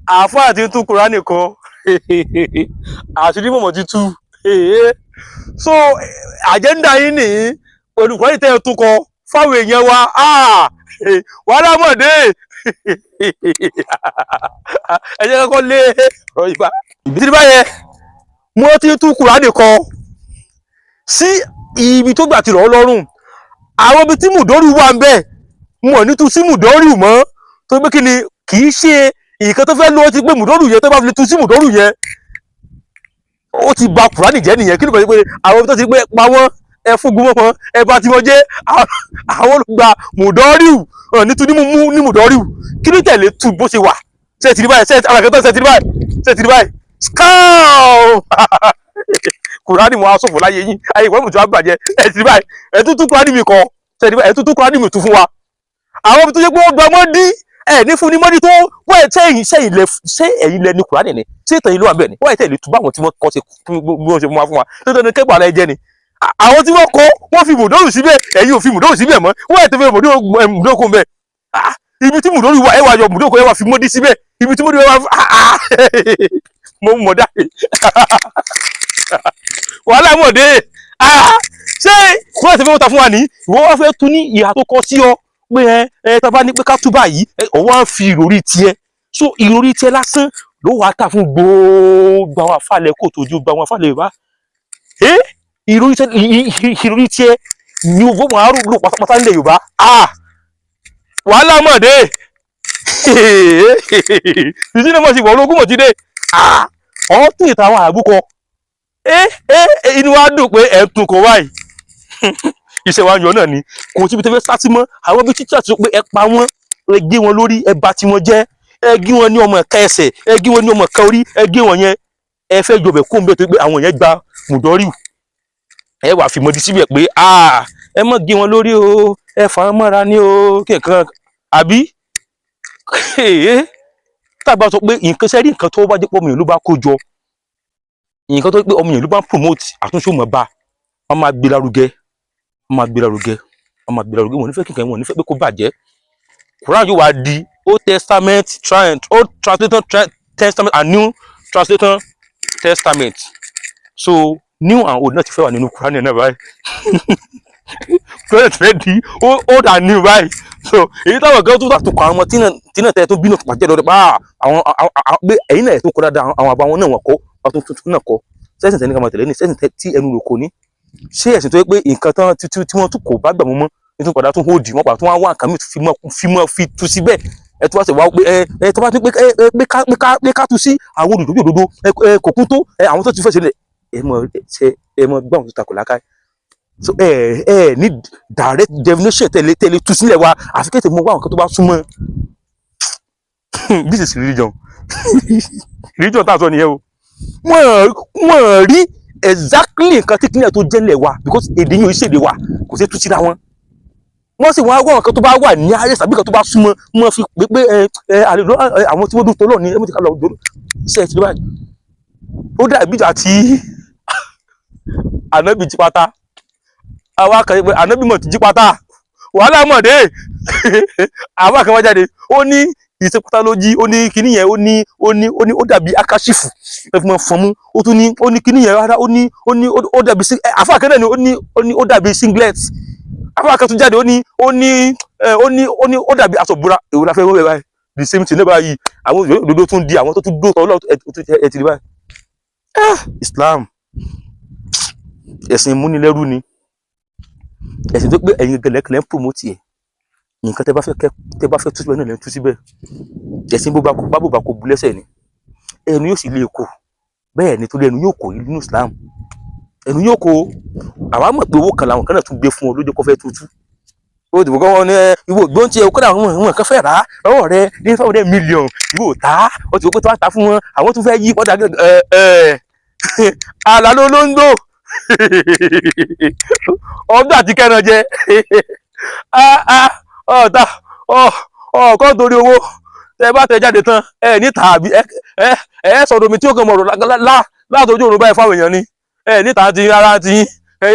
Àáfàá ti ń tún Kùránì kọ, àṣírí mọ̀mọ́ ti tú. So agenda yín nìyí pẹ̀lú Kùránì tẹ́ ẹ tún kọ fáwọn èèyàn wa. Wàhálà mọ̀dé. Ẹ jẹ́ kọ́kọ́ lé ọ̀rọ̀ yìí bá ìbí báyẹn. Mo ti tún Kùránì kọ sí ibi tó gbà ti rọ̀ ọ́ lọ́rùn. Àwọn ibi tí mùdọ́rù wà ń bẹ̀, mo ní tú sí mùdọ́rù mọ́, tó pé kí ni? Kì í ṣe nǹkan tó fẹ́ lọ́wọ́ ti pé mùdọ́rù yẹn. Tó bá fi lè tú sí mùdọ́rù yẹn, ó ti ba Kùránì jẹ́ nìyẹn. Kí ló bá pé àwọn ibi tó ti pé pa wọ́n, ẹ fúngun mọ́ wọn, ẹ bá ti wọ́n jẹ́, àwọn olùgbà mùdọ́rù ní tú ní mùdọ́rù. Kí ló tẹ̀lé tú bó ṣe wà? Ṣe ti rí báyìí? Ṣe àwọn akẹ́kọ̀ọ́ ṣe ti rí báyìí? Ṣe ti rí báyìí? Scam! Kùránì mo aṣòfò láyé yín, ayé ìwé mùtú àbàjẹ́. Ẹ ti rí báyìí? Ẹ tún tún Kùránì mi kọ. Ṣe ti rí báyìí? Ẹ tún tún Kùránì mi tún fún wa. Àwọn ibi tó yẹ pé wọ́n gba mọ́dí, ẹ ní fún ní mọ́dí tó wọ́n. Ẹ ṣẹ́yìn ṣẹ́yìn lẹ ní Kùránì ni? Ṣé ìtàn yìí ló wà bẹ́ẹ̀ ni? Wọ́n ẹ tẹ̀lé tú báwọn tí wọ́n kọ́ ṣe bí wọ́n ṣe mú wa fún wa tó tẹ́ ní kẹ́gbà ara ẹ jẹ́ ni. Àwọn tí wọ́n kọ́, wọ́n fi mùdọ́rù síbẹ̀, ẹ̀yin ò fi mùdọ́rù síbẹ̀ mọ́. Wọ́n ẹ̀ tó fi mùdọ́rù kún bẹ́ẹ̀. Ibi tí mùdọ́rù wà, ẹ wá yọ mùdọ́rù kọ́, ẹ wá fi mọ́dí síbẹ̀. Ibi tí mọ́dí wà, mo mọ̀ dá. Wàhálà mọ̀dé. Ṣé wọ́n ti fẹ́ wọ́n ta fún wa ní ìwọ wá fẹ́ tún ní ìhà tó kọ sí ọ pé ẹ ẹ tá a bá ní pé ká tú báyìí, ọ̀ wá ń fi ìròrí tiẹ̀. So ìròrí tiẹ̀ lásán ló wàá tà fún gbogbo àwọn àfàlẹ̀ kò tójú gbogbo àwọn àfàlẹ̀ Yorùbá. Ìròrí tiẹ̀ ni owó wọn àárò lò pátápátá nílẹ̀ Yorùbá. Wàhálà mọ̀dé. Ìdí náà mọ̀ sí ìwọ ológun mọ̀ ti dé. Ọ̀ tún ìta àwọn àbúkọ. Inú wa dùn pé ẹ̀ ń tún kọ báyìí. Iṣẹ́ wa ń yọ náà ni kò síbi tó fẹ́ sá sí mọ́. Àwọn ibi títí àti pé ẹ pa wọ́n, ẹ gé wọn lórí, ẹ bà tiwọn jẹ́, ẹ gé wọn ní ọmọ ẹ̀ka ẹsẹ̀, ẹ gé wọn ní ọmọ ẹ̀ka orí, ẹ gé wọn yẹn, ẹ fẹ́ jọbẹ̀ kó ń bẹ̀ tó pé àwọn yẹn gba mùdọ́rìw. Ẹ wà fi mọ́dí síbẹ̀ pé ẹ má gé wọn lórí o, ẹ fà á mọ́ra ní o, kí nǹkan àbí tàbá sọ pé nǹkan sẹ́rí. Nǹkan tó bá jẹ́ pé ọmọ yẹn ló bá kó jọ, nǹkan tó pé ọmọ yẹn ló bá ń promote àtúnṣe mọ̀ bá wọ́n máa gbé lárugẹ, wọ́n máa gbé lárugẹ, wọ́n máa gbé lárugẹ. Wọ́n ní fẹ́ kíkan, wọ́n ní fẹ́ pé kó bàjẹ́. Quran yóò wá di Old Testament, Old Translation Testament and New Translation Testament. So new and old náà ti fẹ́ wà nínú Quran náà báyìí. Quran ti fẹ́ di old and new báyìí. So èyí táwọn kan tó tó kọ, àwọn ọmọ tí náà tẹ́ tó bínú pàjẹ́ lọ́dọ̀ pa àwọn pé ẹ̀yin náà tó kọ́ dáadáa, àwọn àbá wọn náà wọ́n kọ́ wọ́n tó tuntun náà kọ́. Sẹ́sìn tẹ́ ní ká máa tẹ̀lé ní sẹ́sìn tí ẹnu rò kò ní ṣé ẹ̀sìn tó yẹ pé nǹkan tán tí wọ́n tún kò bá gbà mọ́ mọ́ nítorí padà tún hold wọ́n, padà tún wá wá nǹkan míì fi mọ́ fi tú síbẹ̀. Ẹ tó wá sì wá pé ẹ ẹ tó bá tún pé ẹ ẹ pé ká tú sí àwọn olùdókòwò òdodo ẹ ẹ kò kún tó ẹ àwọn tó ti fẹ́ ṣe ẹ mọ ṣe ẹ mọ gbọ́ àwọn tó takò lákàá. So ẹ ẹ ní direct definition tẹ̀lé tẹ̀lé tú sílẹ̀ wa, àfi kẹ́tẹ̀ mọ wá àwọn kan tó bá súnmọ́. This is religion. Religion tá a sọ nìyẹn o. Wọ́n rí exactly nǹkan tí kílẹ̀ tó jẹ́lẹ̀ wa, because èdè yìí ò ṣèdè wa, kò sí tú síra wọn. Wọ́n sì wá wọ́n nǹkan tó bá wà ní ayé tàbí nǹkan tó bá súnmọ́ wọ́n fi pé pé ẹ ẹ àlejò àwọn tí wọ́n dún tọ́lọ̀ ní ẹ mọ̀ tí ká lọ ṣe ẹ ti rí báyìí? Ó dàbí ìjà tí Ànábì jí pátá. Àwa kan pé Ànábì mọ̀ ti jí pátá, wàhálà mọ̀ dé. Àwa kan wá jáde, ó ní ìṣe pátá ló jí. Ó ní kíní yẹn, ó ní ó dàbí akásífù ẹ fi mọ fọnmú. Ó tún ní ó ní kíní yẹn rárá, ó ní ó dàbí àfa kan náà ni ó ní ó dàbí singlet. Àfa kan tún jáde, ó ní ó dàbí aṣọ ìbora. Èwo la fẹ́ wọ́n bẹ̀ báyìí? The same thing náà báyìí. Àwọn òdodo tún di àwọn tó tún dó tọ́ ẹ ti rí báyìí. Ah, Islam, ẹ̀sìn ìmúnilẹ́rú ni. Ẹ̀sìn tó pé ẹ̀yin gẹ̀lẹ́kẹ̀lẹ́ ń promote ẹ̀. Nǹkan tẹ́ bá fẹ́ tẹ́ bá fẹ́ tú síbẹ̀ náà lẹ́ ń tú síbẹ̀. Ẹ̀sìn bó bá kó bá bò bá kó bu lẹ́sẹ̀ ni ẹnu yóò sì lè kó bẹ́ẹ̀ ni, torí ẹnu yóò kó nínú Islam, ẹnu yóò kó. Àwa mọ̀ pé owó kan làwọn kan náà tún gbé fún ọ lójú kó fẹ́ tutù ó dìbò kọ́ wọn ní ẹ ìwọ ògbón tiẹ̀ kódà àwọn kan fẹ́ rà á lọ́wọ́ rẹ ní 500 million, ìwọ ò tá. Ó ti wọ́n pé tó wá ta fún wọn, àwọn tún fẹ́ yí padà. Ẹ ẹ àlà ló ń gbò ọdún àti kẹran jẹ ọ̀tá ọ̀kọ́ torí owó tẹ bá tẹ jáde tán ẹ níta àbí ẹ ẹ ẹ sọ̀rọ̀ omi tí ó kàn mọ̀rọ̀ látọjú òrùn báyìí fáwọn èèyàn ni. Ẹ níta ti rárá ti ẹ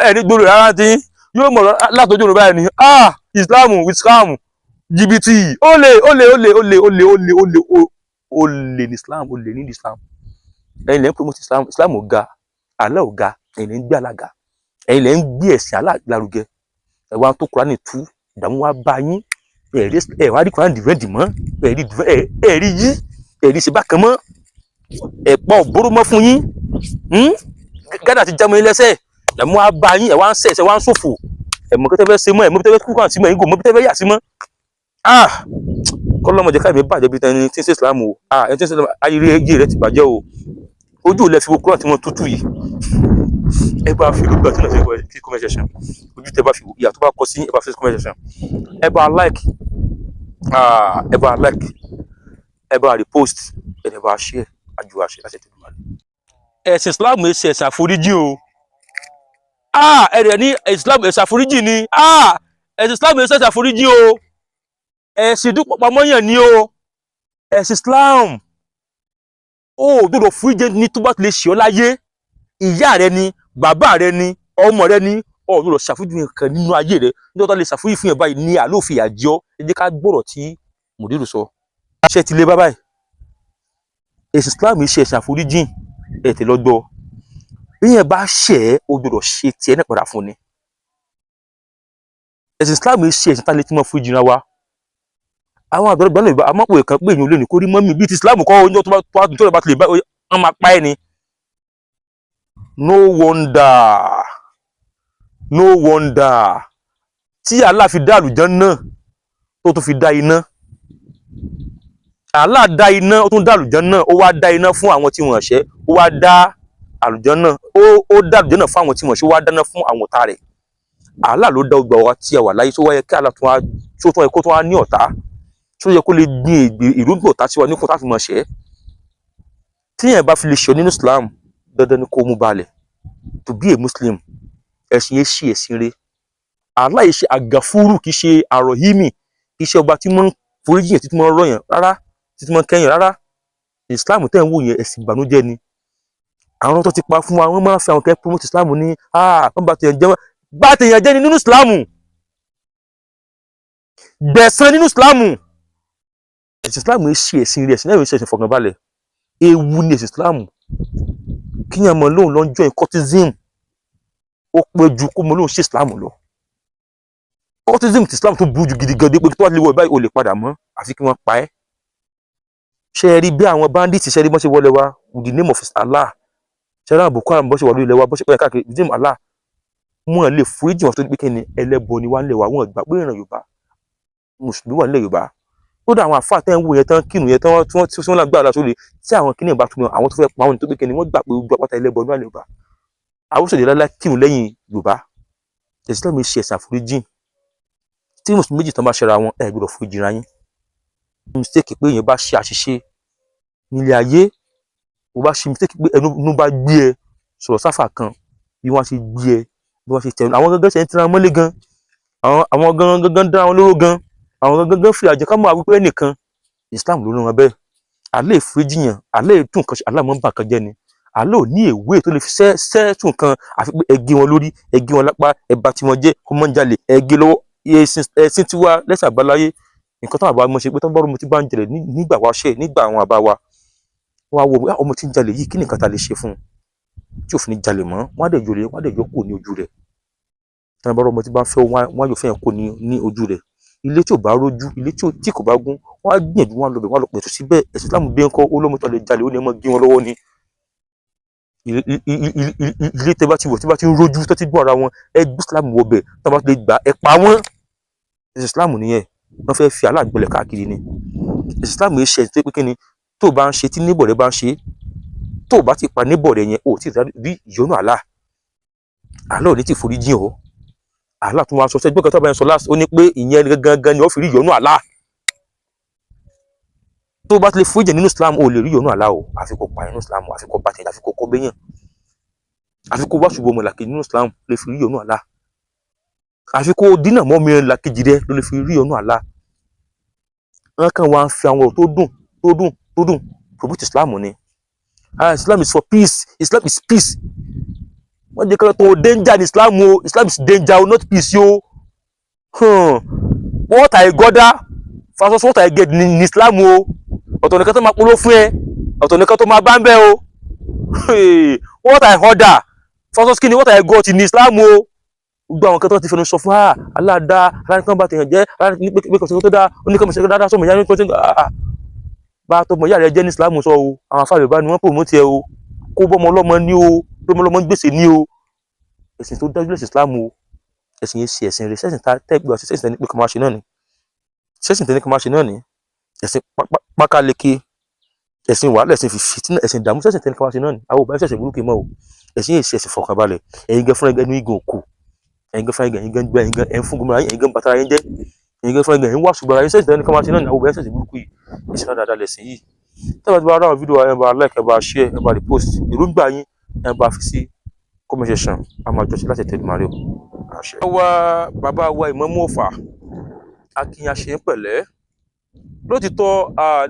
ẹ ní gbòòrò rárá ti yóò mọ̀rọ̀ látọjú òrùn báyìí ni. Ah, Islam with scam. Jìbìtì, olè, olè, olè, olè, olè, olè, olè, olè ní Islam, olè ní Islam. Ẹ̀yin lẹ́ ń promote Islam. Islam ò ga, Allah ò ga, ẹ̀yin lẹ́ ń gbé alága, ẹ̀yin lẹ́ ń gbé ẹ̀sìn Allah lárugẹ. Ẹ̀ wá tó Kùránì tú, ìdààmú wá bá yín. Ẹ̀rí ẹ̀ wá rí Kùránì dìrẹ́dì mọ́, ẹ̀rí ẹ̀rí yí, ẹ̀rí ṣe bákan mọ́, ẹ̀pọ̀ òbóró mọ́ fún yín. Gádà ti jámọ́ yín lẹ́sẹ̀, ìdààmú wá bá yín. Ẹ̀ wá ń sẹ̀, ẹ̀ wá ń ṣòfò. Ẹ̀ mọ̀ kẹ́tẹ́ fẹ́ ṣe mọ́, ẹ̀ mọ̀ kẹ́tẹ́ fẹ́ kú kàn sí mọ́, ẹ̀yin kò mọ̀ kẹ́tẹ́ fẹ́ yà sí mọ́. Ah, kọ́lọ́mọdé káyọ̀ bàjẹ́ bí ẹni tí ń ṣe Islam o. Ah, ẹni tí ń ṣe Islam, ayé rẹ̀ ti bàjẹ́ o. Ojú ilẹ̀ fi wo Kúránì tí wọ́n tútù yìí. Ẹ bá fi lóògbé àti náà sí comment section. Ojú tẹ bá fi ìyà tó bá kọ sí, ẹ bá fi sí comment section. Ẹ bá like, ẹ bá like, ẹ bá repost, ẹ dẹ̀ bá share. Àjò àṣẹ láti tẹ̀lé máa. Ẹ̀sìn Islam ẹ ṣe ẹ̀sìn àforíjì o. Ah, ẹ rẹ̀ ní Islam ẹ̀sìn àforíjì ni. Ah, ẹ̀sìn Islam ẹ ṣe ẹ̀sìn àforíjì o. Ẹ̀sìn dúpọ̀ pamọ́yàn ni o. Ẹ̀sìn Islam, ó gbọ́dọ̀ foríjì ní tó bá ti lè ṣe ọ́ láyé. Ìyá rẹ ni, bàbá rẹ ni, ọmọ rẹ ni, ó gbọ́dọ̀ ṣàforíjì nǹkan nínú ayé rẹ. Nítorí tó lè ṣàforíjì fún yẹn báyìí ní àlófin àjọ. Ẹ jẹ́ ká gbọ́rọ̀ tí mùdírù sọ. Ṣé ti lé bá báyìí? Ẹ̀sìn Islam ṣe ẹ̀sìn àforíjì. Ẹ̀ tẹ̀ lọ gbọ́. Bí yẹn bá ṣẹ̀ ẹ́, ó gbọ́dọ̀ ṣe tiẹ̀ náà padà fún ni. Ẹ̀sìn Islam ṣe ẹ̀sìn tá lè tí wọ́n foríjì ra wa. Àwọn àgbàlagbà náà ìbá àmọ́pọ̀ ìkan pé èèyàn lè ní kó rí mọ́mì bíi ti Islam kọ́. Oúnjẹ tó bá tó bá ti lè bá wọn máa pa ẹ́ ni. No wonder, no wonder tí Allah fi dá àlùjánnà tó tún fi dá iná. Allah dá iná, ó tún dá àlùjánnà. Ó wá dá iná fún àwọn tí wọ́n ṣẹ̀, ó wá dá àlùjánnà, ó dá àlùjánnà fún àwọn tí wọ́n ṣẹ̀, ó wá dáná fún àwọn ọ̀tá rẹ̀. Allah ló dá ọgbà wa tí a wà láyé. Tó wáyé kí Allah tún wá tó tún yẹ kó tún wá ní ọ̀tá, tó yẹ kó lè gbin ègbè ìrúgbìn ọ̀tá sí wa ní kó tá fi mọ̀ ṣẹ́. Tíyẹn bá fi lè ṣe nínú Islam, dandan ni kó mú balẹ̀. To be a Muslim, ẹ̀sìn yẹn ṣe ẹ̀sìn rẹ̀. Allah yìí ṣe àgàfúrú, kì í ṣe àròhímì, kì í ṣe ọba tí mọ́ ń foríjì yẹn, títí mọ́ ń rọ̀yàn rárá, títí mọ́ ń kẹ́yìn rárá. Islam tẹ́ ń wò yẹn, ẹ̀sìn ìbànújẹ́ ni. Àwọn tó ti pa fún wa, wọ́n máa ń fi àwọn kẹ́ promote Islam ní. Ah, wọ́n bá tèèyàn jẹ́, bá tèèyàn jẹ́ ni nínú Islam, gbẹ̀san nínú Islam. Ẹ̀sìn Islam yìí ṣe ẹ̀sìn rẹ̀, ẹ̀sìn náà yìí ṣe ẹ̀sìn ìfọ̀kànbalẹ̀. Ewu ni ẹ̀sìn Islam. Kíyàn mọ lóun lọ ń join cultism, ó pẹ́ ju kó mọ lóun ṣe Islam lọ. Cultism ti Islam tó burú ju gidi gan dé pé tó wà lè wọ báyìí, ò lè padà mọ́, àfi kí wọ́n pa ẹ́. Ṣe é rí bí àwọn bandits, ṣe é rí bọ́n ṣe wọlé wa with the name of Allah? Ṣe é rí àwọn Boko Haram bọ́n ṣe wà lórí ilẹ̀ wa, bọ́n ṣe pẹ́ káàkiri with the name of Allah? Wọ́n lè foríjì wọn tó ní pé kí ni ẹlẹ́bọ ni wá ń lẹ̀ wá. Wọ́n gbà pé ìran Yorùbá, mùsùlùmí wà nílẹ̀ Yorùbá. Kódà àwọn àfáà tẹ́ ń wò yẹn tán kírun yẹn tán, tí wọ́n tí wọ́n lágbára sórí tí àwọn kíní ìbá tún àwọn tó fẹ́ pa wọn ní tó pé kí ni wọ́n gbà pé gbogbo apáta ẹlẹ́bọ ní wà nílẹ̀ Yorùbá. Àwọn sọ̀rọ̀ lálá kírun lẹ́yìn Yorùbá. Islam ṣe ẹ̀sìn àforíjì. Tí mùsùlùmí méjì tán bá ṣẹra wọn, ẹ gbọ́dọ̀ foríjì ra yín. Mistake pé èèyàn bá ṣe àṣìṣe nílé ayé, o bá ṣe mistake pé ẹnu bá gbé ẹ sọ̀rọ̀ sáfà kan, bí wọ́n ṣe gbé ẹ, bí wọ́n ṣe tẹ̀ àwọn gángan ṣe ń tira mọ́lé gan, àwọn gangan gangan dá wọn lóró gan, àwọn gangan fi àjẹ ká mọ̀ wípé ẹnìkan Islam ló rán wọn bẹ́ẹ̀. Àlẹ́ ìforíjìyàn, àlẹ́ ìtún nǹkan ṣe, àlẹ́ àmọ́ ń bà kan jẹ́ ni. Àlẹ́ ò ní èwe tó lè fi sẹ́ sẹ́tún nǹkan, àfi pé ẹ gé wọn lórí, ẹ gé wọn lápá, ẹ bà tiwọn jẹ́, kó mọ́ ń jalè, ẹ gé lọ́wọ́. Ẹ̀sìn tiwa lẹ́sìn àbáláyé, nǹkan táwọn àbá mọ̀ ṣe pé tó ń bá ọmọ tí bá ń jalè nígbà wá ṣe, nígbà àwọn àbá wa, wọ́n á wo ọmọ tí ń jalè yìí, kí ni nǹkan tá a lè ṣe fún un tí ò fi ní jalè mọ́? Wọ́n á dẹ̀ yọ, wọ́n á dẹ̀ yọ kúrò ní ojú rẹ̀. Tí wọ́n bá ọmọ tí bá ń fẹ́, wọ́n á yọ fẹ́ yẹn kúrò ní ojú rẹ̀. Ilé tí ò bá rójú, ilé tí kò bá gún, wọ́n á gbìyànjú, wọ́n á lọ bẹ̀, wọ́n á lọ pẹ̀tù síbẹ̀. Ẹ̀sìn Islam dé ńkọ́, ó lọ́mọ tó lè jalè, ó ní ẹ máa gé wọn lọ́wọ́ ni. Ilé tẹ́ bá ti wọ̀, tí bá ti ń rójú, tó ti gbọ́ ara wọn, ẹ gbé Islam wọ bẹ̀. Tó bá ti lè gbà, ẹ pa wọ́n. Ẹ̀sìn Islam nìyẹn. Wọ́n fẹ́ fi aláàgbẹ̀lẹ̀ káàkiri ni. Ẹ̀sìn Islam yìí ṣe ẹ̀sìn tó pé kí ni tó bá ń ṣe, tí neighbor rẹ bá ń ṣe, tó bá ti pa neighbor rẹ yẹn, ò tí ì rí ìyọ́nú Allah. Allah ò ní ti forí jìn ọ́. Allah tún wá sọ sẹ́gbẹ́ kan tó bá yẹn sọ last, ó ní pé ìyẹn gangan ni ó fi rí ìyọ́nú Allah. Tó bá ti lè forí jìn nínú Islam, ò lè rí ìyọ́nú Allah o. Àfi kó pa nínú Islam, àfi kó bá tẹ̀lé, àfi kó kọ́ bẹ́yàn, àfi kó wá ṣùgbọ́n ọmọlàkejì nínú Islam lè fi rí ìyọ́nú Allah, àfi kó dínà mọ́ mi làkejì rẹ ló lè fi rí ìyọ́nú Allah. Wọn kàn wá ń fi àwọn ọ̀rọ̀ tó dùn, tó dùn, tó dùn promote Islam ni. Ah, Islam is for peace, Islam is peace. Wọ́n jẹ́ kí tó danger ní Islam o. Islam is danger o, not peace o. What I gather Versus what I get ní Islam o. Ọ̀tọ̀ nìkan tó máa polówó fún ẹ, ọ̀tọ̀ nìkan tó máa bá ń bẹ́ o. What I order versus kí ni what I got ní Islam o. Gbogbo àwọn kan tó ti fẹnu sọ fún ah aláàdá aláàdá bá tèèyàn jẹ́ aláàdá pé kò sí tó dáa, oníkàmọ̀ṣẹ́ dáadáa sọmọ ìyá ní kò sí bá tọmọ ìyá rẹ jẹ́ ní Islam sọ o. Àwọn afáàlẹ̀ bá ní wọ́n promote ẹ o, kó bọ́mọ ọlọ́mọ ní o, bọ́mọ ọlọ́mọ ń gbèsè ní o. Ẹ̀sìn tó dájú lẹ̀sìn Islam o. Ẹ̀sìn yẹn ṣe ẹ̀sìn rẹ̀ sẹ́sìn tá tẹ́gbẹ́ ọ̀sẹ̀ sẹ́sìn tẹ́ni pé kò máa ṣe náà ni, sẹ́sìn tẹ́ni kò máa ṣe náà ni. Ẹ̀sìn pákáleke, ẹ̀sìn wàhálà, ẹ̀sìn fìtínà, ẹ̀sìn ìdààmú, sẹ́sìn tẹ́ni kò máa ṣe náà ni. Àwọn òbá ṣẹ̀ṣẹ̀ burúkú mọ́ o. Ẹ̀sìn yẹn ṣe ẹ̀sìn fọkànbalẹ̀. Ẹ̀yin gan fúnra ẹnu igun òkú, ẹ̀yin gan fúnra ẹ̀yin gan gbẹ, ẹ̀yin gan ẹ̀ ń fún gómìnà, ẹ̀yin gan bàtà ẹ̀yin jẹ́, ẹ̀yin gan fúnra ẹ̀yin wà ṣùgbọ́n ẹ̀yin sẹ́sìn tẹ́ni kò máa ṣe náà ni. Àwọn òbá ṣẹ̀ṣẹ̀ burúkú yìí, ẹ̀sìn náà dáadáa lẹ̀sìn yìí. Tẹ́lẹ̀ tí bá rà àwọn fídíò, ẹ̀ bá like, ẹ̀ bá share, ẹ̀ bá repost. Èròǹgbà yín, ẹ̀ bá fi sí comment section. A máa jọ sí láti tẹ̀lé màrí o. Àṣẹ. Wa bàbá wa Ìmáàmù Ọ̀fà, akínyà ṣe ń pẹ̀lẹ́ lótìtọ́.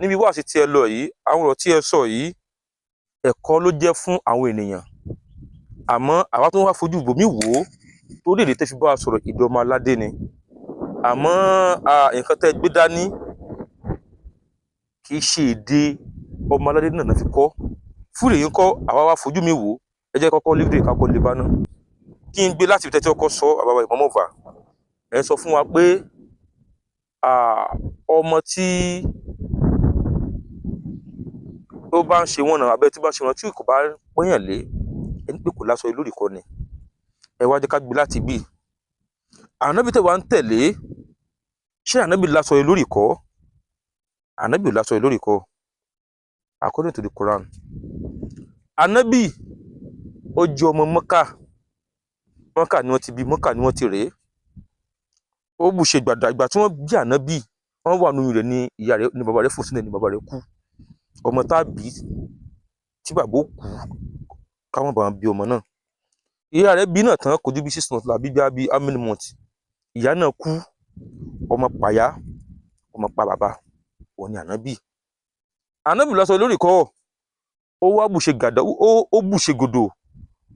Níbi wáàsí tí ẹ lọ yìí, àwọn ọ̀rọ̀ tí ẹ sọ yìí, ẹ̀kọ́ ló jẹ́ fún àwọn ènìyàn. Àmọ́ àwa tó ń wá fojú bòmí wò ó, torí èdè tẹ́ fi bá wa sọ̀rọ̀, èdè ọmọ aládé ni. Àmọ́ nǹkan tẹ́ gbé dání kì í ṣe èdè ọmọ aládé náà fi kọ́ fúlẹ̀ yìí kọ́. Àwa wá fojú mi wò ó. Ẹ jẹ́ kọ́kọ́ lédè kakọ́ lè bá náà kí n gbé láti tẹ́tí ọkọ sọ. Bàbá Ìmáàmù Ọ̀fà, ẹ sọ fún wa pé ọmọ tí ó bá ń ṣe wọ́n náà abẹ́ tí bá ṣe wọ́n tí kò bá pọ́nyàn lé ẹni pé kò láṣọ lórí kọ́ ni. Ẹ wá jẹ́ ká gbé láti bí ànábì tẹ̀ wá ń tẹ̀lé. Ṣé ànábì láṣọ lórí kọ́? Ànábì ò láṣọ lórí kọ́. According to the Quran, ànábì ó jẹ́ ọmọ Mọ́kà. Mọ́kà ni wọ́n ti bí, Mọ́kà ni wọ́n ti rèé. Ó bù ṣe gbàdá ìgbà tí wọ́n bí ànábì, wọ́n wà nínú rẹ̀ ní ìyá rẹ̀ ní bàbá rẹ̀ fò sílẹ̀ ní bàbá rẹ̀ kú. Ọmọ tá a bí tí bàbá ó kú, káwọn bá bí ọmọ náà, ìyá rẹ̀ bí náà tán, kò ju bí 6 months làbí bí how many months, ìyá náà kú. Ọmọ pàyà, ọmọ pa bàbá, òun ni ànábì. Ànábì lọ sọ lórí kọ́, ó wá bùṣe gàdá, ó bùṣe gòdò,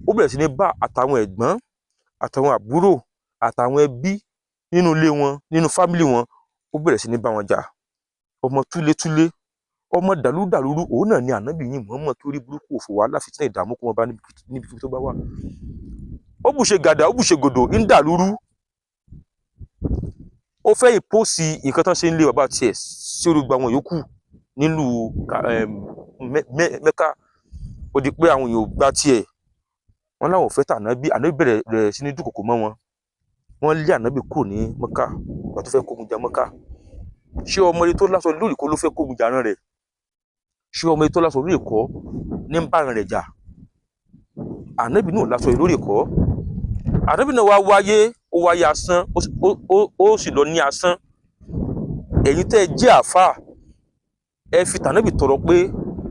ó bẹ̀rẹ̀ sí ní bá àtàwọn ẹ̀gbọ́n, àtàwọn àbúrò, àtàwọn ẹbí nínú ilé wọn, nínú family wọn, ó bẹ̀rẹ̀ sí ní bá wọn jà. Ọmọ túlétúlé, ọmọ dàlúdàlúrú, òun náà ni ànábì yìí mọ̀ọ́mọ̀ kí orí burúkú, òfò, wàhálà, fìtínà, ìdààmú kó wọn bá níbi tó bá wà. Ó bùṣe gàdá, ó bùṣe gòdò, ń dàlúrú. Ó fẹ́ impose nǹkan tán ṣe ń lé bàbá tiẹ̀ sí orí gbogbo àwọn yòókù nílùú Mẹ́kà. Ó di pé àwọn èèyàn ò gbà tiẹ̀, wọ́n láwọn ò fẹ́ tànábì. Ànábì bẹ̀rẹ̀ rẹ̀ sí ní dúnkòkò mọ́ wọn. Wọ́n lé ànábì kúrò ní Mẹ́kà ìgbà tó fẹ́ kógun jà Mẹ́kà. Ṣé ọmọ ẹni tó lásọ lórí kọ́ ló fẹ́ kógun jà rán rẹ̀? Ṣé ọmọ ẹni tó lásọ lórí kọ́ ní ń bá rẹ̀ jà? Ànábì náà lásọ lórí kọ́. Ànábì náà wá wáyé, ó wáyé asán, ó sì lọ ní asán. Ẹ̀yin tẹ́ ẹ jẹ́ àáfàá, ẹ fi tànábì tọrọ pé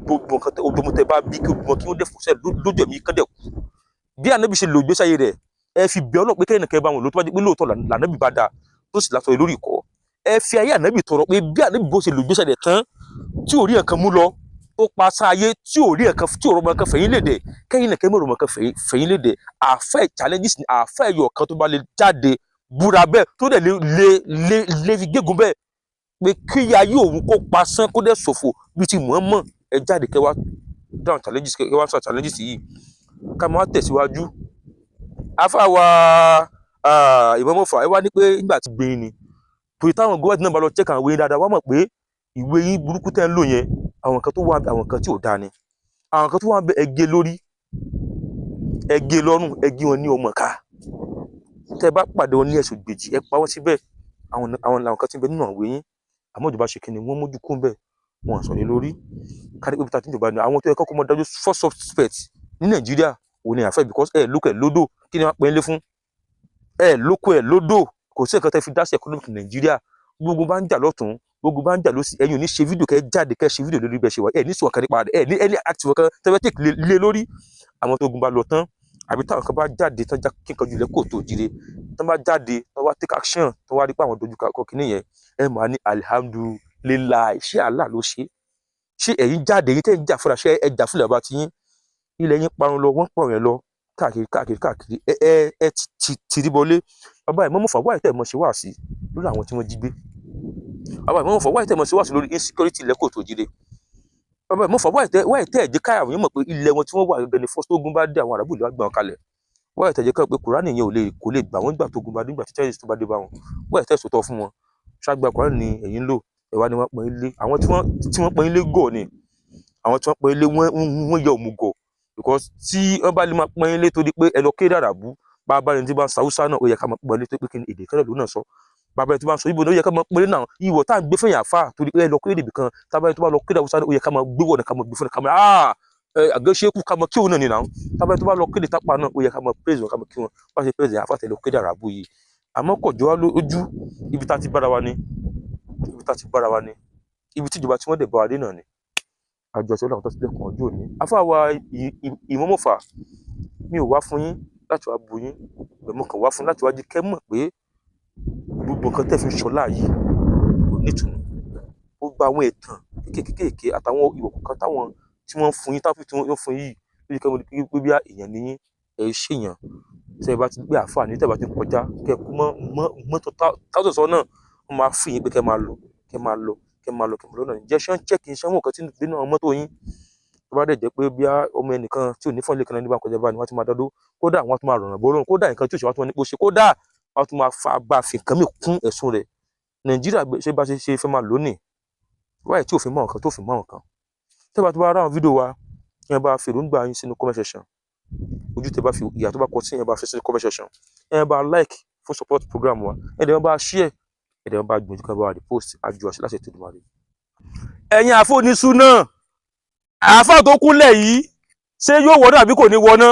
gbogbo nǹkan tẹ gbogbo tẹ bá bí, kí gbogbo kí wọ́n dẹ̀ fòṣẹ́ lójú ẹ̀mí kán dẹ̀ kú bí ànábì ṣe lò ìgbésí ayé rẹ̀. Ẹ fi bẹ̀ Ọlọ́run pé kẹ́yìn kẹ́ bá wọn lò. Tó bá jẹ́ pé lóòótọ́ lànábì bá dáa, tó sì lásọ lórí ìkọ́, ẹ fi ayé ànábì tọrọ pé bí ànábì bó ṣe lò ìgbésí ayé rẹ̀ tán, tí ò rí nǹkan mú lọ, tó pa sáyé, tí ò rí nǹkan, tí ò rọmọ kan fẹ̀yìn léde, kẹ́yìn náà kẹ́ mọ̀ rọmọ kan fẹ̀yìn léde. Àfẹ́ challenges ni àfẹ́ ẹ̀yọ̀ kan tó bá lè jáde búra bẹ́ẹ̀, tó dẹ̀ lè lè lè lè fi gégùn bẹ́ẹ̀ pé kí ayé òun kó pasán, kó dẹ̀ ṣòfò bíi ti Muhammad, ẹ jáde kẹ́ wá down challenges, kẹ́ wá sọ challenges yìí, ká máa tẹ̀síwájú. Afáwa Ìmáàmù Ọ̀fà, ẹ wá ní pé nígbà tí gbé ni torí táwọn gọ́ọ̀dì náà bá lọ check àwọn ìwé yín dáadáa, wá mọ̀ pé ìwé yín burúkú tẹ́ ń lò yẹn, àwọn nǹkan tó wà, àwọn nǹkan tí ò dáa ni. Àwọn nǹkan tó wà, ẹ gé lórí, ẹ gé lọ́rùn, ẹ gé wọn ní ọmọ ká. Tẹ́ bá pàdé wọn ní ẹ̀sùn gbèjì, ẹ pa wọ́n síbẹ̀. Àwọn làwọn kan tí ń bẹ nínú àwọn ìwé yín. Àmọ́ ìjọba ṣe kíni, wọ́n mójú kún bẹ́ẹ̀, wọn sọ̀rọ̀ lé lórí. Kárí pé bí ta ti ń jọba ni àwọn tó yẹ kọ́kọ́ mọ́ dájú first suspect ní Nàìjíríà, òun ni àfẹ́, because ẹ lóko ẹ lódò. Kí ni wọ́n pè é lé fún? Ẹ lóko ẹ lódò, kò sí nǹkan tẹ́ fi dá sí economic Nàìjíríà. Gbogbo bá ń jà lọ́tún, gbogbo bá ń jà lọ́sì, ẹ̀yin ò ní ṣe fídíò kẹ́ jáde kẹ́ ṣe fídíò lórí bẹ́ẹ̀ ṣe wà. Ẹ ní sọ̀rọ̀ kan nípa rẹ̀, ẹ ní any active kan tẹ́ fẹ́ take lé lórí. Àwọn tó gun bá lọ tán, àbí táwọn kan bá jáde tán, já kí nǹkan jùlẹ̀ kò tó jíire, tán bá jáde tán wá take action, tán wá rí pé àwọn dojú kọ kínní yẹn, ẹ máa ní alhamdulillahi. Ṣé Allah ló ṣe? Ṣé ẹ̀yin jáde, ẹ̀yin tẹ́ ń jà fúnra, ṣé ẹ jà fúnra bá ti yín? Ilẹ̀ yín parun lọ, wọ́n pọ̀ yẹn lọ káàkiri káàkiri káàkiri. Ẹ ẹ ẹ ti ti rí bọlé. Bàbá ẹ̀ mọ́mọ́ fà wáyé tẹ̀ mọ́ ṣe wá sí lórí àwọn tí wọ́n jí gbé. Bàbá ìmọ̀mọ̀fà, wáyé tẹ̀ mọ̀ sí wàásù lórí insecurity lẹ́kọ̀ọ́ tó jíire? Bàbá ìmọ̀mọ̀fà, wáyé tẹ̀ jẹ́ káyà àwọn mọ̀ pé ilẹ̀ wọn tí wọ́n wà gẹ́gẹ́ ni first ogun bá dé, àwọn àràbù lè wá gbà wọn kalẹ̀? Wáyé tẹ̀ jẹ́ káyà pé Kùránì yẹn ò lè kò lè gbà wọ́n gbà tó ogun bá dé, nígbà tí terrorist tó bá dé bá wọn? Wáyé tẹ̀ sòtọ́ fún wọn? Ṣágbà Kùránì ni ẹ̀yin ń lò, ẹ̀ wá ní wọ́n pọ́n ilé. Àwọn tí wọ́n pọ́n ilé gọ̀ ni àwọn tí wọ́n pọ́n ilé, wọ́n yẹ òmùgọ̀, because tí wọ́n bá lè máa pọ́n ilé torí pé ẹ lọ kéde àràbù. Bàbá rẹ̀ tí bá ń sa Haúsá náà, ó yẹ ká máa pọ́n ilé tó pé kí ni èdè kẹ́lẹ́ ló náà sọ. Bàbá rẹ̀ tí bá ń sọ Ìgbò náà, ó yẹ ká máa pọ́n ilé náà. Ìwọ̀ tá à ń gbé fẹ̀yìn àfà torí pé ẹ lọ kéde ibì kan, tábà tó bá lọ kéde Haúsá náà, ó yẹ ká máa gbé wọ̀ náà, ká máa gbé fún ká máa àgẹ́sẹ́kù, ká máa kí òun náà nìyà. Tábà tó bá lọ kéde tápà náà, ó yẹ ká máa praise wọn, ká máa kí wọn bá ṣe praise àfà tẹ̀ lọ kéde àràbù yìí. Àmọ́ kò jọ wá lójú. Ibi tá ti bára wa ni, ibi tá ti bára wa ni, ibi tí ìjọba tí wọ́n dẹ̀ bá wa dé náà ni àjọ àti ọlọ́run tó ti lẹ́kùn ọjọ́ òní. Afáwa ìmọ̀mọ̀fà, mi ò wá fún yín láti wá bu yín pẹ̀lú, kàn wá fún láti wá jí kẹ́ mọ̀ pé gbogbo nǹkan tẹ́ fi ń ṣọlá yìí kò nítumọ̀. Ó gba àwọn ìtàn kéékèèké àtàwọn ìwọ̀ kọ̀ọ̀kan táwọn tí wọ́n fún yín, táwọn tí wọ́n fún yín lójú kẹ́ mọ̀ pé bí èèyàn ní yín, ẹ̀ ṣèyàn. Tẹ́ ẹ bá ti gbé àáfàá ní, tẹ́ ẹ bá ti kọjá, kẹ́ kú mọ́ mọ́tò táwọn sọ náà, wọ́n máa fún yín pé kẹ́ máa lọ, kẹ́ máa lọ, kẹ́ máa lọ, kẹ́ máa lọ náà. Ǹjẹ́ ṣé ń check, ṣé wọ́n kan tí ń gbé náà mọ́tò yín? Tó bá dẹ̀ jẹ́ pé bí ọmọ ẹnìkan tí ò ní fọ́nlé kan náà ní bá kọjá bá ní, wọ́n ti máa dádó. Kódà wọ́n tún máa rọ̀rùn bọ́ lọ́rùn, kódà nǹkan tí ò ṣe, wọ́n tún máa ní pé ó ṣe, kódà wọ́n tún máa fa bá fi nǹkan mìíràn kún ẹ̀sùn rẹ̀. Nàìjíríà ṣe bá ṣe ṣe fẹ́ máa lò ní wáyé tí òfin mọ́ nǹkan tó fi mọ́ nǹkan. Tẹ́ bá tó bá ráwọn fídíò wa, ẹ bá fi èròǹgbà yín sínú comment section. Ojú tẹ́ bá fi ìyà tó bá kọ sí, ẹ bá fi sínú comment section. Ẹ bá like fún support program wa, ẹ dẹ̀ bá share, ẹ dẹ̀ bá gbìyànjú ká bá wa repost àjọ àṣẹ láti ètò ìdìbò. Ẹ̀yin àfọ̀nísù náà, àáfà tó kúnlẹ̀ yìí, ṣé yóò wọná àbí kò ní wọná?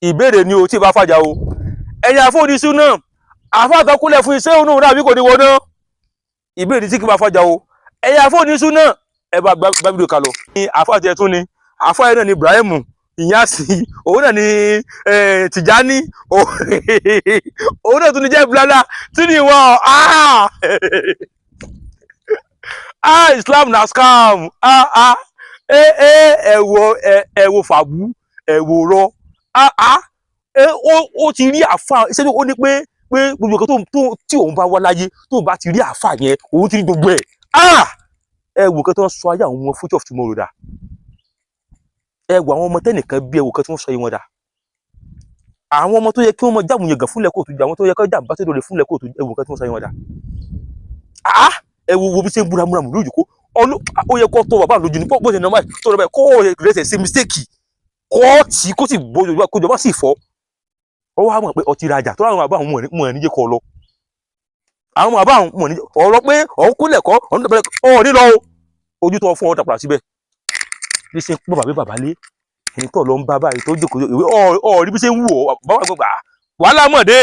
Ìbéèrè ni o, tí ì bá fàjà o. Ẹ̀yin àfọ̀nísù náà, àáfà tó kúnlẹ̀ fún iṣẹ́ òun náà àbí kò ní wọná? Ìbéèrè tí kì í bá fàjà o. Ẹ̀yin àfọ̀nísù náà, ẹ bá gbá fídíò ká lọ. Ní àáfà tiẹ̀ tún ni, àáfà yẹn náà ni Ibrahim Ìyáàsì, òun náà ni Tìjání, òun náà tún ní jẹ́ Bùlálà tí ni wọ́n. Ah, Islam na scam. Ah ah, ẹ ẹ ẹ wo, ẹ wo fàbú, ẹ wo rọ. Ah ah, ẹ ó ti rí àáfà ṣé ó ní pé gbogbo nǹkan tó tí òun bá wá láyé, tóun bá ti rí àáfà yẹn, òun ti rí gbogbo ẹ̀. Ah, ẹ wo nǹkan tó ń sọ ayé àwọn ọmọ future of tomorrow dà. Ẹ wo àwọn ọmọ tẹ́nìkan bí, ẹ wo nǹkan tí wọ́n sọ yìí wọn dà. Àwọn ọmọ tó yẹ kí wọ́n mọ jáàmù yangàn fúnlẹ̀ kóòtù, àwọn tó yẹ kí wọ́n jàǹbá tó lè fúnlẹ̀ kóòtù, ẹ wo nǹkan tí wọ́n sọ yìí wọn dà. Ah, ẹ wo bí ṣe ń búra múra lójú kó ọlú. Ó yẹ kó tó bàbá lójú ní bó ṣe nà báyìí tó lọ báyìí, kó rẹsẹ̀ ṣe mistake, kó tí kó sì bójú kó jọba sì fọ́. Ó wá mọ̀ pé ọtí rajà tó láwọn bàbá àwọn mọ̀ ní jẹ́ kó lọ. Àwọn bàbá àwọn mọ̀ ní ọ̀rọ̀ pé ọ̀hún kúnlẹ̀ kọ́ ọ̀hún dọ̀bẹ̀rẹ̀ ọ̀ nílọ o. Ojú tó fún ọ dàpọ̀ síbẹ̀ bí ṣe ń pọ́n bàbá bàbá lé ẹni tó lọ ń bá báyìí tó jókòó ìwé ọ̀ rí bí ṣe ń wù ọ́ bàbá gbọ́gbà wàhálà mọ̀ dé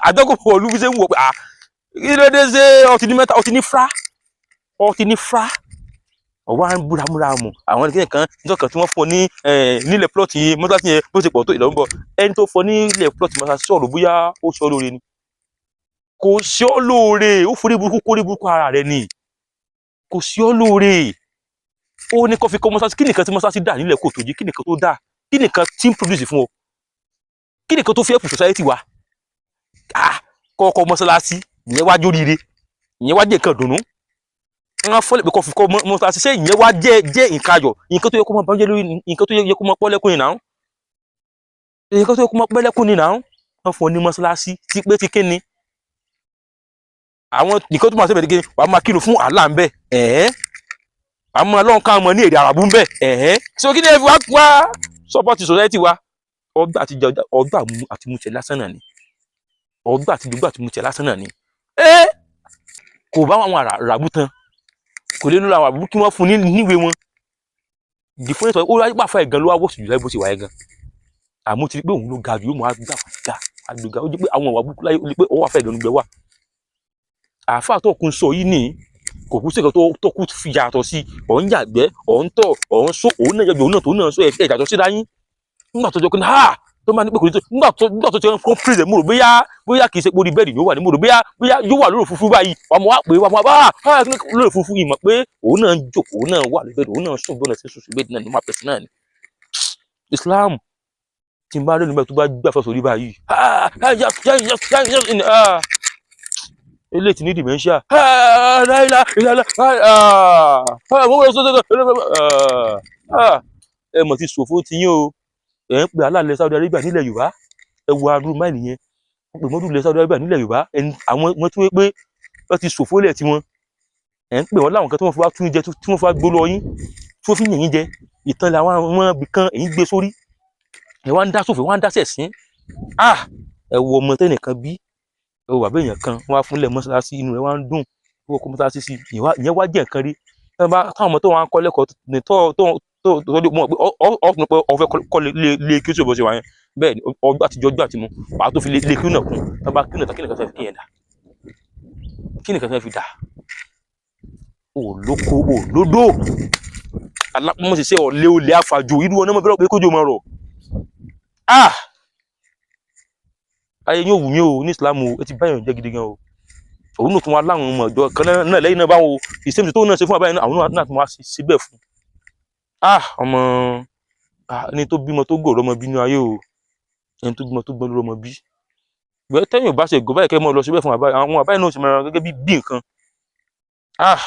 àjọkò pọ̀lú bí ṣe ń wù ọ́ pé kí ló dé? Ṣe ọtí ní mẹ́ta, ọtí ní fra, ọtí ní fra, ọwọ́ à ń búramúramù. Àwọn ẹnìkan kan níjọ́ kan tí wọ́n fún ọ ní nílẹ̀ plot yìí, mọ́tàsí yẹn bó ṣe pọ̀ tó ìlọ́wọ́ bọ̀. Ẹni tó fọ nílẹ̀ plot mọ́tàsí sọ̀rọ̀, bóyá ó sọ lóore ni, kò sí ọ lóore. Ó forí burúkú kórí burúkú ara rẹ ni, kò sí ọ lóore. Ó ní kó fi kọ́ mọ́sáàsì. Kí nìkan tí mọ́sáàsì dà nílẹ̀ kò tó jí? Kí nìkan tó dà? Kí nìkan tí ń produce fún ọ? Kí nìkan tó fi help society wa? Ah, kọ́kọ́ mọ́sálásí, ìyẹn wá jóríire, ìyẹn wá jẹ́ nǹkan dùnú. Wọ́n fọ́lẹ̀ pé kó fi kọ́ mọ́sálásí, ṣé ìyẹn wá jẹ́ nǹkan ayọ̀? Nǹkan tó yẹ kó máa bàjẹ́ lórí, nǹkan tó yẹ kó máa pọ́ lẹ́kùn ni náà, nǹkan tó yẹ kó máa pẹ́ lẹ́kùn ni náà. Wọ́n fún ọ ní mọ́sálásí tí pé ti kíni àwọn nǹkan tó máa ṣe bẹ̀rẹ̀ kíni, wàá máa kírun fún Allah ń bẹ̀. Ẹ̀ẹ́, wàá máa lọ́n ká mọ̀ ní èdè àràbù ń bẹ̀. Ẹ̀ẹ́, so kí ni ẹ fi wá wá support society wa? Ọgbà àti ọgbà àti mutẹ̀ lásán náà ni, ọgbà àti gbogbo àti mutẹ̀ lásán náà ni. Ẹ́ kò bá àwọn àràbù tán, kò lè lọ àwọn àràbù kí wọ́n fún ní níwèé wọn. The funny thing, ó wáyé pàfà ẹ̀gán ló wá wọ́sùn jù láì bó ṣe wà ẹ̀gán, àmọ́ ti rí pé òun ló ga jù, yóò mọ̀ á gbà ga àgbègà. Ó jẹ́ pé àwọn ìwà burúkú láyé, ó lè pé ọwọ́ àfẹ́ ẹ̀gán ló gbẹ wà. Àáfàá tó kún sọ yìí ní kò kú sí nǹkan tó kú fi yàtọ̀ sí. Ọ̀ ń yàgbẹ́, ọ̀ ń tọ̀, ọ̀ ń sọ, òun náà yàgbẹ́, òun náà tó náà sọ ẹ̀ yàtọ̀ síra yín. Nígbà tó jọ pé ha tó máa ní pé kò ní tó, nígbà tó ti kọ́ prison, mo rò bóyá kì í ṣe pé orí bẹ́ẹ̀dì yóò wà ní, mo rò bóyá yóò wà lórí òfurufú báyìí. Wà mọ́ wá pé wà mọ́ bá lórí òfurufú yìí mọ̀ pé òun náà ń jókòó, òun náà wà lórí bẹ́ẹ̀dì, òun náà sùn bí òun náà ṣe sùn sí bẹ́ẹ̀dì náà ní máa pẹ̀sì náà ni. Islam tí n bá rí nígbà tó bá gbà fẹ́ sórí báyìí, Eléyìí ti ní dementia. Ẹ mọ̀ ti ṣòfò ti yín o. Ẹ̀ ń pè aláàlẹ̀ Saudi Arabia nílẹ̀ Yorùbá. Ẹ wo arú máìlì yẹn, wọ́n pè mọ́dún ilẹ̀ Saudi Arabia nílẹ̀ Yorùbá. Àwọn wọn tí wọ́n pé wọ́n ti ṣòfò lẹ̀ tiwọn, ẹ̀ ń pè wọ́n láwọn kan tí wọ́n fi wá tún jẹ, tí wọ́n fi wá gbó lọ yín, tí wọ́n fi yìn yín jẹ ìtàn làwọn àwọn ibì kan èyí gbé sórí. Ẹ wá ń dá sófin, wá ń dá sẹ̀sìn. Ah, ẹ wo ọmọ tẹ́nìkan bí, ẹ wo bàbá èèyàn kan, wọ́n á fúnlẹ̀ mọ́ṣáláṣí, inú rẹ̀ wá ń dùn, wọ́n kọ́ mọ́ṣáláṣí sí ìyẹn wá jẹ́ nǹkan rí. Táwọn ọmọ tó wà ń kọ́ lẹ́kọ̀ọ́ ní tó tó tó tó mọ̀ pé ọ̀fun pé ọ̀fẹ́ kọ́ lé kí ó sì bọ́ sí wa yẹn. Bẹ́ẹ̀ ni ọgbà àtijọ́ gbà tí mo wàá tó fi lé kí ó nà kún tó bá kí nà, kí nìkan fẹ́ fi yẹn dà, kí nìkan fẹ́ fi dà. Òlóko òlódò alápọ̀mọ́sísẹ́ ọ̀lẹ́ olè àfàjò irú wọn náà mọ̀ bẹ́rẹ̀ pé kójú ọmọ rọ̀. Ah, ayé yóò wù mí o ní Islam o. Ẹ ti báyọ̀ jẹ́ gidi gan o. Òun náà tún wá láwọn ọmọ ìjọ kan náà lẹ́yìn náà báwo ìsèmí tó náà ṣe fún àbáyé náà, àwọn náà tún wá síbẹ̀ fún. Ah, ọmọ ẹni tó bímọ tó gòrò ọmọ bínú ayé o, ẹni tó bímọ tó gbọ́n lórí ọmọ bí gbẹ tẹ́yìn ò bá ṣe gò báyìí, kẹ́ mọ́ lọ síbẹ̀ fún àbáyé, àwọn àbáyé náà sì máa gẹ́gẹ́ bí bí nǹkan. Ah,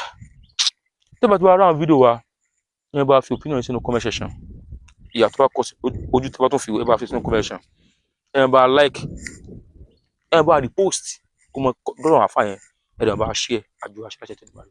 tẹ́ bá ti wá ráwọn fídíò wa, ẹ bá fi opinion sínú comment section. Ìyà tó bá kọ sí ojú tó bá tún fi, ẹ bá fi sínú comment section. Ẹ bá like, ẹ bá repost kó mọ lọ́rọ̀ àfa yẹn, ẹ dẹ̀ bá share àjọ àṣẹ àṣẹ tẹ̀lé.